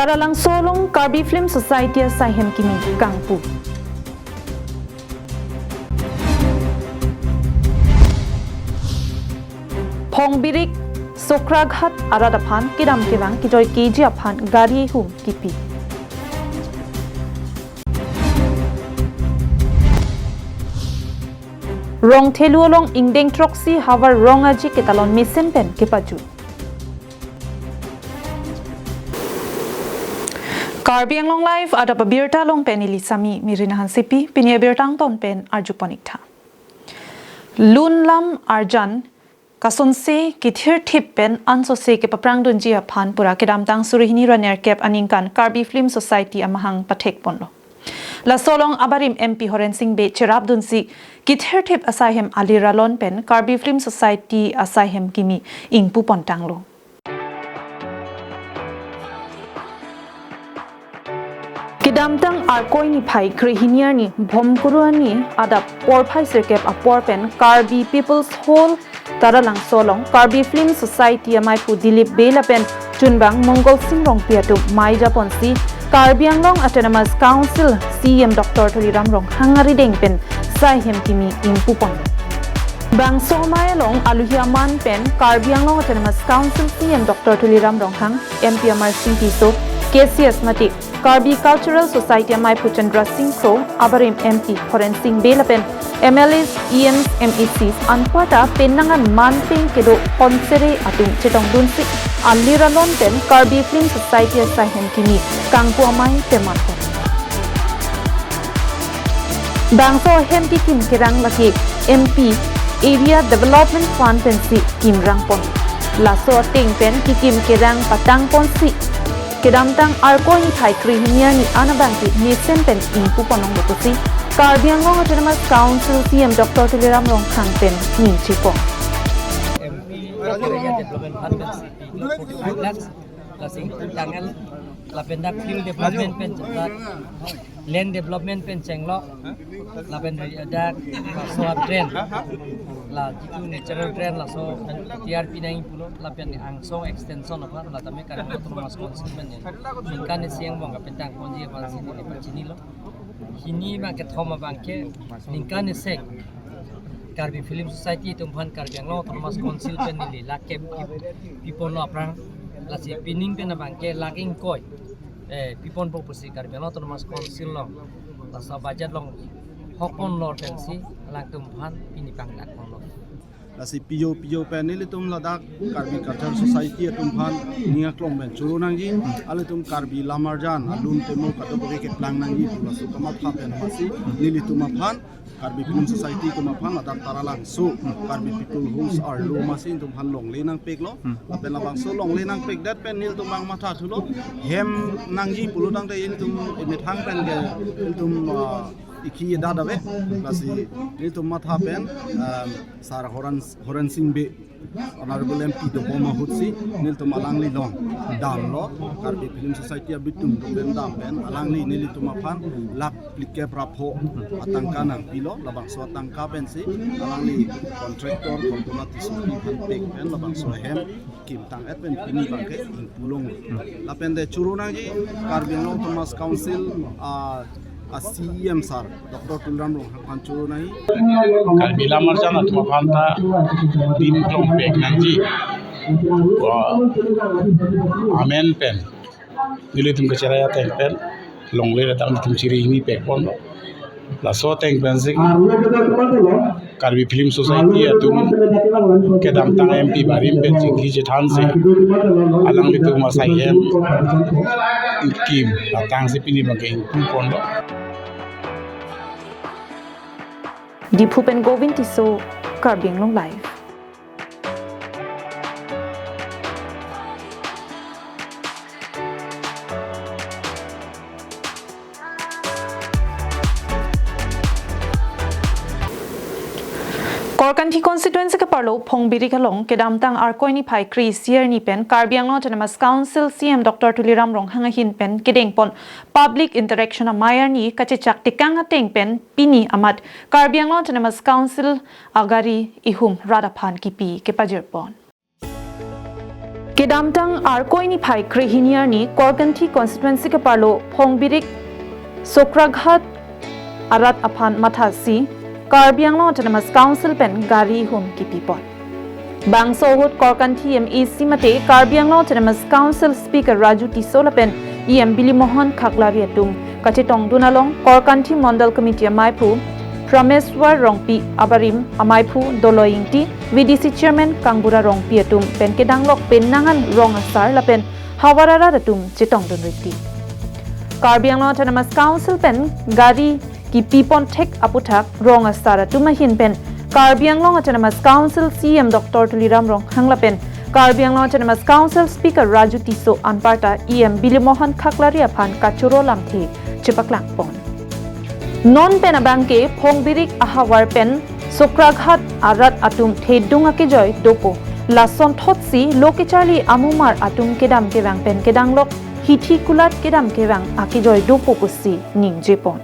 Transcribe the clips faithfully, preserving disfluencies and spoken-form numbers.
Taralangso along Karbi Film Society asaihem kimi kangpu. Phongbirik Sokraghat arat aphan kedam kevang kejoi keji aphan gari hum kipi. Rongthelu along ingdeng throksi havar rong aji ketalon mesen pen kepajut. Karbi Anglong Live adap abirta along pen neli Sami Mirina Hansepi, pini abirta angton pen arjupon ik tha. Lun lam arjan kasonse kethirthip pen ansose kepaprangdunji aphan pura kedamtang suri hini ra nerkep aningkan Karbi Film Society amahang pathekponlo. Laso along abarim M P Horen Sing Bey cherapdunsi kethirthip asaihem alir alon pen Karbi Film Society asaihem kimi ingpupontanglo. Kedamtang Arkoi niphai krehini arni Bhomkuru arni adap porphai sirkep apor pen Karbi People's Hall Taralangso along Karbi Film Society amaiphu Dilip Bey lapen chunbang Mongol Sing Rongpi atum mei japonsi Karbi Anglong Autonomous Council C E M Doctor Tuliram Ronghang arideng pen saihem kimi ingpupon. Bangso amei along aluhi aman pen Karbi Anglong Autonomous Council C E M Doctor Tuliram Ronghang, M P Amarsing Tisso, K C S mate Karbi Cultural Society amaiphu Chandra Sing Kro, abarim M P Horen Sing Bey lapen M L As, E Ms, M A Cs anparta penang an man pen kedo honsere atum chetongdunsi alir alon pen Karbi Film Society asaihem kimi kangpu amei pemanpon. Bangso ahem kekim kerang lake M P Area Development Fund pensi kimrangpon. Laso ateng pen kekim kerang patangponsi kedamtang Arkoi niphai krehini arni an abangke mesen pen ingpupon longlo pusi Karbi Anglong Autonomous Council C E M Doctor Tuliram Ronghang pen ningjepo. M P Area Development Fund pensi forty-five lakhs, lasi tanggal lapen dak field development pen dak land development pen chenglok, lapen dak laso drain, la jitu natural drain laso T R P nangji pulo, lapen angsong extension aphan, la tame Karbi Autonomous Council pen ningkan isi angbong kapentang ponji aphansi neli pachinilo. Hini ma kethom abangke ningkan isi Karbi Film Society atum aphan Karbi Anglong Autonomous Council pen neli lakh kep piponlo aphrang, lasi pining pen abangke lakh ingkoi, eh, piponpo pusi Karbi Anglong Autonomous Council along laso budget along hokponlo pensi alangtum aphan pini panglakponlo. Lasi pijo pijo pen nelitum ladak Karbi Cultural Society atum aphan ning aklong pen choro nangji, alitum Karbi lamarjan alun temo kadokave keplang nangji pu laso kamatha pen amatsi nelitum aphan Karbi Film Society atum aphan ladak Taralangso Karbi People House arlo amatsi nelitum aphan longle nangpeklo. Lapen labangso longle nangpekdet pen nelitum abang mathathulo, hem nangji pulo tangte nelitum emethang pen ke nelitum, ah, ikhi edat ave, lasi nelitum matha pen, ah, Sir Horen, Horen Sing Bey, Honorable M P dobom ahutsi nelitum alangli along damlo, Karbi Film Society abitum dopen dam pen alangli nelitum aphan lakh phlikep ra pho atangka nangpilo, labangso atangka pensi alangli contractor Kontona Tissopi aphan pek pen labangso ahem kimtang-et pen pini abangke ingpulong. Lapen de choro nangji Karbi Anglong Autonomous Council, ah, a C E M sir Doctor Tuliram Ronghang aphan choro nangji. Karbi lamarjan atum aphan ta ning aklong pek nangji. Wah, amen pen nelitum kacherai ateng pen longle ladak nelitum suri hini pekponlo. Laso ateng pensi Karbi Film Society atum kedamtang M P barim pen chingki chethansi alanglitum asaihem kim patangsi pini abangke ingpuponlo. Diphu pen Govind Tisso, Karbi Anglong Live. Korkanthi constituency keparlo Phongbirik along kedamtang Arkoi niphai kre-isi arni pen Karbi Anglong Autonomous Council C E M Doctor Tuliram Ronghang ahin pen kedengpon public interaction amei arni kachechak tekang ateng pen pini amat Karbi Anglong Autonomous Council agari ihum rat aphan kipi kepajirpon. Kedamtang Arkoi niphai krehini arni Korkanthi constituency keparlo Phongbirik Sokraghat arat aphan mathasi Karbi Anglong Autonomous Council pen gari hum kipipon. Bangso ahut Korkanthi M A C mate Karbi Anglong Autonomous Council Speaker Raju Tisso lapen E M Bilimohon Khaklari atum kachetongdun along Korkanthi Mondol Committee amaiphu Prameswar Rongpi abarim amaiphu Doloi Ingti, V D C Chairman Kangbura Rongpi atum pen kedanglok pen nangan rong asar lapen havar arat atum chetongdun riti. Karbi Anglong Autonomous Council pen gari kipipon thek aputhak rong asar atum ahin pen Karbi Anglong Autonomous Council C E M Doctor Tuliram Ronghang lapen Karbi Anglong Autonomous Council Speaker Raju Tisso anparta E M Bilimohon Khaklari aphan kachoro lamthe chepaklangpon. Non pen abangke Phongbirik ahavar pen Sokraghat arat atum thedung akejoi dopo. Lasonthotsi lo kecharli amumar atum kedam kevang pen kedanglok hithi kulat kedam kevang akejoi dopo pusi ningjepon.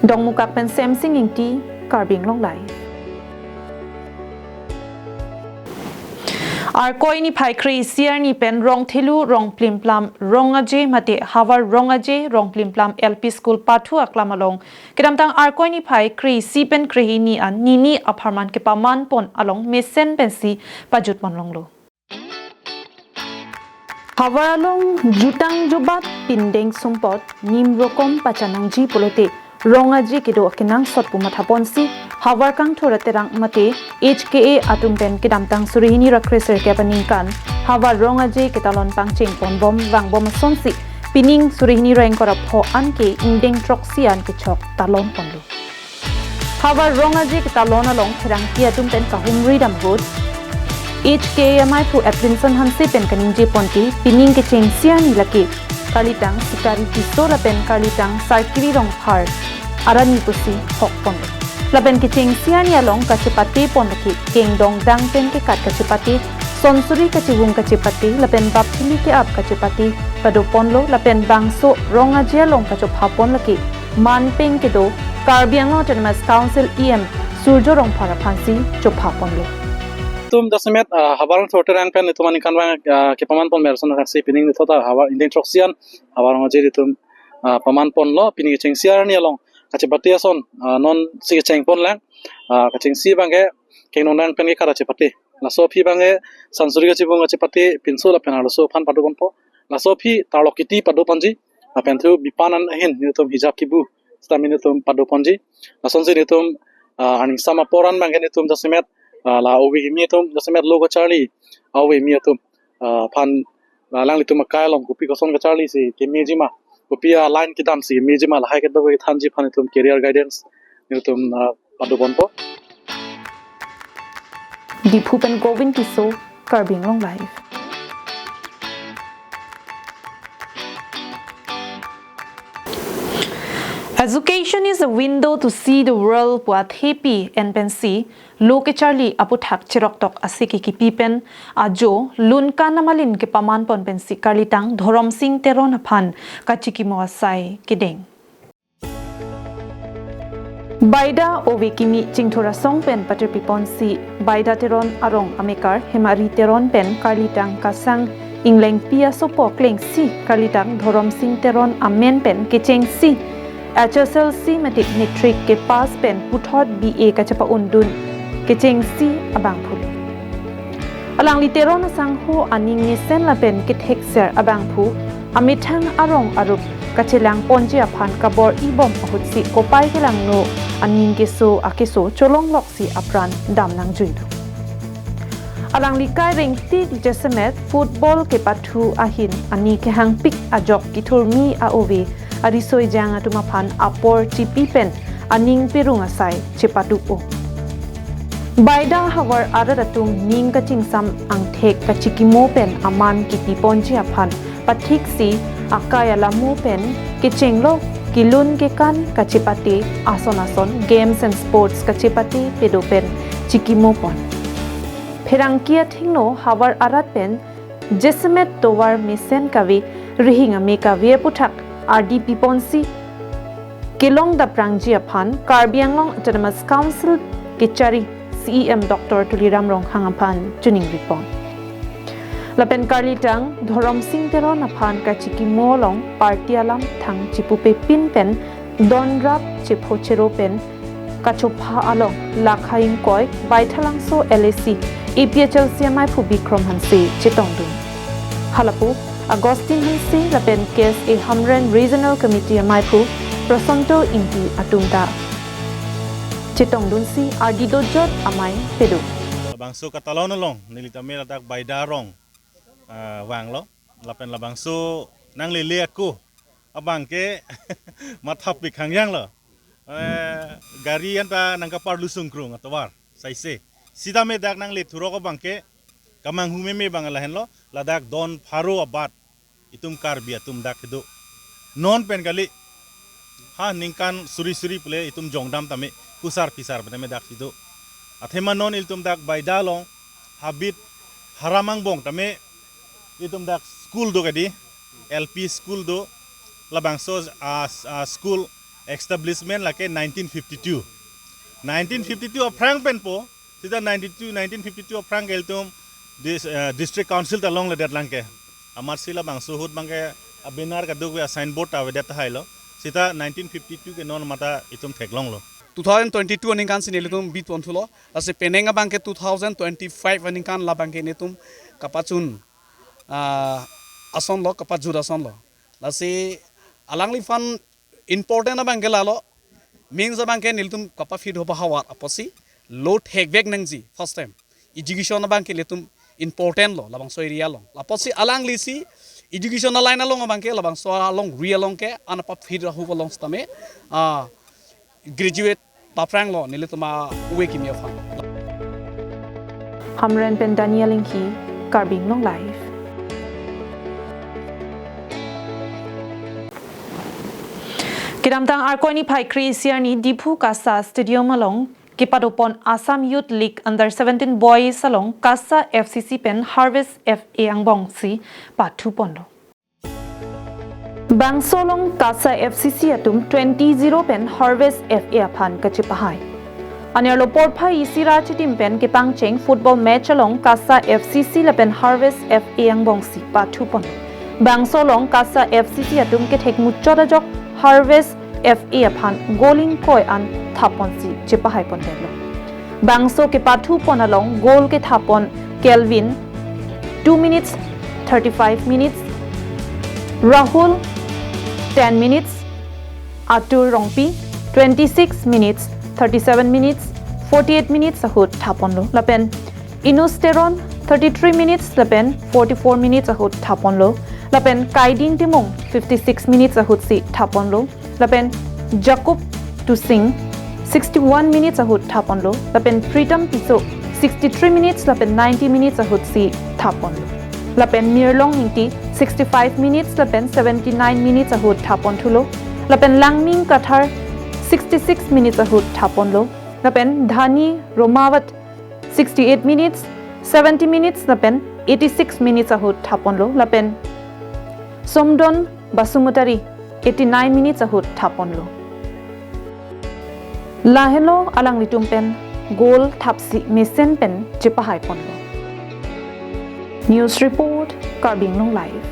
Dongmukak pen Semsing Ingti, Karbi Anglong Live. Arkoi niphai kre-isi arni pen rong thelu, rong plimplam, rong aje mate havar rong aje, rong plimplam L P School pathu aklam along kedamtang Arkoi niphai kre-isi pen krehini an nini apharman kepamanpon along mesen pensi pajutpon longlo. Havar along jutang jubat pindeng sumpot nim rokom pachanangji pulote rong aje kedo akenangsot pu mathaponsi havar kangthur aterang mate H K A atum pen kedamtang suri hini ra kre serkep aningkan havar rong aje ketalon pangchengponbom vangbom asonsi pining suri hini ra ingkoi ra pho anke ingdeng throksi an kechok talonponlo. Havar rong aje ketalon along pherangke atum pen kahumri dam ahut H K A amaiphu Edwinson Hanse pen kaningjeponke pining kechengsi arni lake karlitang Sikari Tisso lapen karlitang Sarkiri Rongphar arani pusi hokponlo. Lapen kechengsi arni along kachepatepon lake kengdong dang pen kekat kachepate, sonsuri kachevung kachepate lapen bapthili ke-ap kachepate padoponlo lapen bangso rong aje along kachophapon lake manpeng kedo Karbi Anglong Autonomous Council E M Surjo Rongphar aphansi chophaponlo. Itum jasemet, ah, havar throte rang pen itum aningkanvang, ah, kepamanpon mer ason aksi pining nithota havar ingdeng throksi an havar rong aje itum, ah, pamanponlo, pining kechengsi arni along kachepate ason, ah, nonsi kechengponlang, ah, kechengsi abangke kengdong dang pen kekat kachepate. Laso aphi abangke sonsuri kachevung kachepate pinso lapen arloso aphan padoponpo. Laso aphi tarlok kiti padoponji. Lapen thu bipan an ahin nelitum hijab kibu sitame nelitum padoponji. Lasonsi nelitum, ah, aningsam apor an abangke nelitum jasemet, ah, la ove kimi atum jasemet lo kacharli ove kimi atum, ah, aphan, ah, alanglitum akai along kopi koson kacharli si kemeji ma, kopi a-line kedam si kemeji ma, lahai kedo kethanji aphan nelitum career guidance nelitum, ah, padoponpo. Diphu pen Govin Tisso, Karbi Anglong Live. Education is a window to see the world pu athepi en pensi lo kecharli aputhak cheroktok asiki kipi pen ajo lunkan amalin kepamanpon pensi karlitang Dhoromsing Teron aphan kachikimo asai kedeng. Baida ove kimi chingthur asong pen patirpiponsi Baida Teron arong amekar Hemari Teron pen karlitang Kasang Inglengpi asopo klengsi karlitang Dhoromsing Teron amen pen kechengsi H S L C mate matric kepass pen puthot B A kachepa-undun kechengsi abangphu. Alangli Teron asangho aning mesen lapen kethekser abangphu amethang arong arup kachelangponji aphan kabor-ibom ahutsi kopai kelangno aning keso akeso cholongloksi apran damnangjuido. Alangli kai rengti jasemet football kepathu ahin ani kehangpik ajok kithurmi a-ove ariso ejang atum aphan apor chipi pen aning perung asai chepaduk-o. Baida havar arat atum ning kachingsam angthek kachikimo pen aman kipiponji aphan pathiksi akai alamo pen kechenglo kelun kekan kachepate ason ason games and sports kachepate pedo pen chikimopon. Pherangke athengno havar arat pen jasemet tovar mesen kave rihing ame kave aputhak ardi piponsi kelong daprangji aphan Karbi Anglong Autonomous Council kechari C E M Doctor Tuliram Ronghang aphan chuning ripon. Lapen karlitang Dhorom Sing Teron aphan kachikimo along party alam thang chipupepin pen donrap chepho chero pen kachopha along lakha ingkoi Baithalangso L A C A P H L C amaiphu Bikrom Hanse chetongdun. Halapu Augustine Hanse lapen K S A Hamren Regional Committee amaiphu Prosanto Ingti atum ta chetongdunsi ardi dojot amei pedo. Labangso katalon along neli tame ladak Baida arong, ah, vanglo. Lapen labangso nanglele ako abangke mathapik hangyanglo. Eh, gari anta nangkaparlu sungkrung atovar saise. Sitame dak nangle thurok abangke kamanghu meme abang lahenlo, ladak don pharo abat itum Karbi atum dak kedo. Non pen kali, ha ningkan suri suri pule itum jongdam tame kusar pisar pen tame dak kedo. Athema non ilitum dak Baida along habit haram angbong tame itum dak school do kadi, L P school do, labangso, ah, s-, ah, school establishment lake nineteen fifty-two. Nineteen fifty-two aphrang penpo, sita ninety-two, nineteen fifty-two aphrang ke ilitum dis-, eh, district council ta longledet lang ke. Amatsi labangso ahut abangke a-banner kadokave, a-signboard ta avedet tahai lo. Sita nineteen fifty-two ke non mata itum theklonglo. Two thousand twenty-two aningkan si nelitum bit ponthulo. Lasi penang abangke two thousand twenty-five aningkan labangke netum kapachun, ah, asonlo, kapajut asonlo. Lasi alangliphan important abangke lalo, main abangke nelitum kapafit ho ba havar apotsi lo thekvek nangji first time. Education abangke ilitum important lo labangso area along. Lapotsi alanglisi education a-line along abangke labangso alongri along ke anapafit ahu along sitame, ah, graduate paphranglo nelitum a-ove kimi aphan. Hamren pen Daniel Inghi, Karbi Anglong Live. Kedamtang Arkoi niphai kre-isi arni Diphu KASA Stadium along kepadopon Assam Youth League Under seventeen Boys along KASA F C C pen Harvest F A angbongsi pathuponlo. Bangso along KASA F C C atum twenty zero pen Harvest F A aphan kachepahai. Anerlo porphai isi ra achitim pen kepangcheng football match along KASA F C C lapen Harvest F A angbongsi pathupon. Bangso along KASA F C C atum kethek muchot ajok Harvest F A aphan goal ingkoi an thaponsi chepahaipondetlo. Bangso kepathupon along goal kethapon Kelvin, two minutes, thirty-five minutes, Rahul, ten minutes, Atur Rongpi, twenty-six minutes, thirty-seven minutes, forty-eight minutes ahut thaponlo. Lapen Inus Teron, thirty-three minutes lapen forty-four minutes ahut thaponlo. Lapen Kaiding Timung, fifty-six minutes ahutsi thaponlo. Lapen Jacob Tusing, sixty-one minutes ahut thaponlo. Lapen Pritam Tisso, sixty-three minutes lapen ninety minutes ahutsi thaponlo. Lapen Mirlong Ingti, sixty-five minutes lapen seventy-nine minutes ahut thaponthulo. Lapen Langming Kathar, sixty-six minutes ahut thaponlo. Lapen Dhani Romawat, sixty-eight minutes, seventy minutes lapen eighty-six minutes ahut thaponlo. Lapen Somdon Basumatary, eighty-nine minutes ahut thaponlo. Lahenlo alanglitum pen goal thapsi mesen pen chepahaiponlo. News report, Karbi Anglong Live.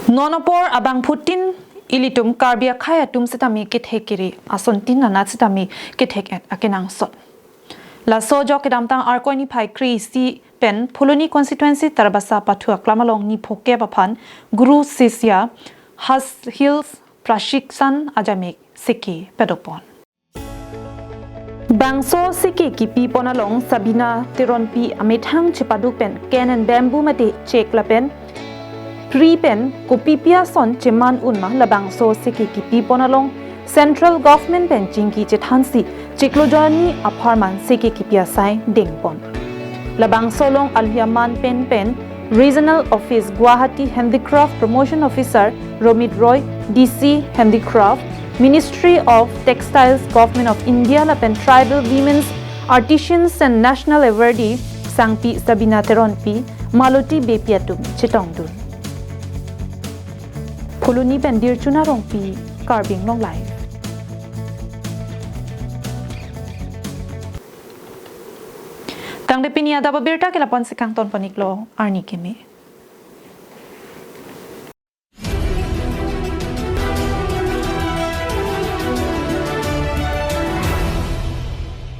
Non apor abangphutin ilitum Karbi akhei atum sitame kethek kere asontin anat sitame kethek-et akenangsot. Laso ajok kedamtang Arkoi niphai kre-isi pen Phuloni constituency Tarabasa pathu aklam along niphokep aphan Guru Sisya Has Hills Prashikshan ajamek seke padopon. Bangso seke kipipon along Sabina Teronpi amethang chepaduk pen cane and bamboo mate chek lapen pri pen kopipi ason cheman unma labangso seke kipipon along Central Government pen chingki chethansi chiklo jonni apharman seke kipi asai dengpon. Labangso along alhia man pen pen Regional Office Guwahati Handicraft Promotion Officer Romit Roy, D C Handicraft, Ministry of Textiles, Government of India lapen Tribal Women's Artisans and National Awardee Sangpi Sabina Teronpi, Maloti Beypi atum chetongdun. Phuloni pen Dirchuna Rongpi, Karbi Anglong Live. Tangte pini adap abirta ke lapu-an si kangton pon-iklo, arni keme.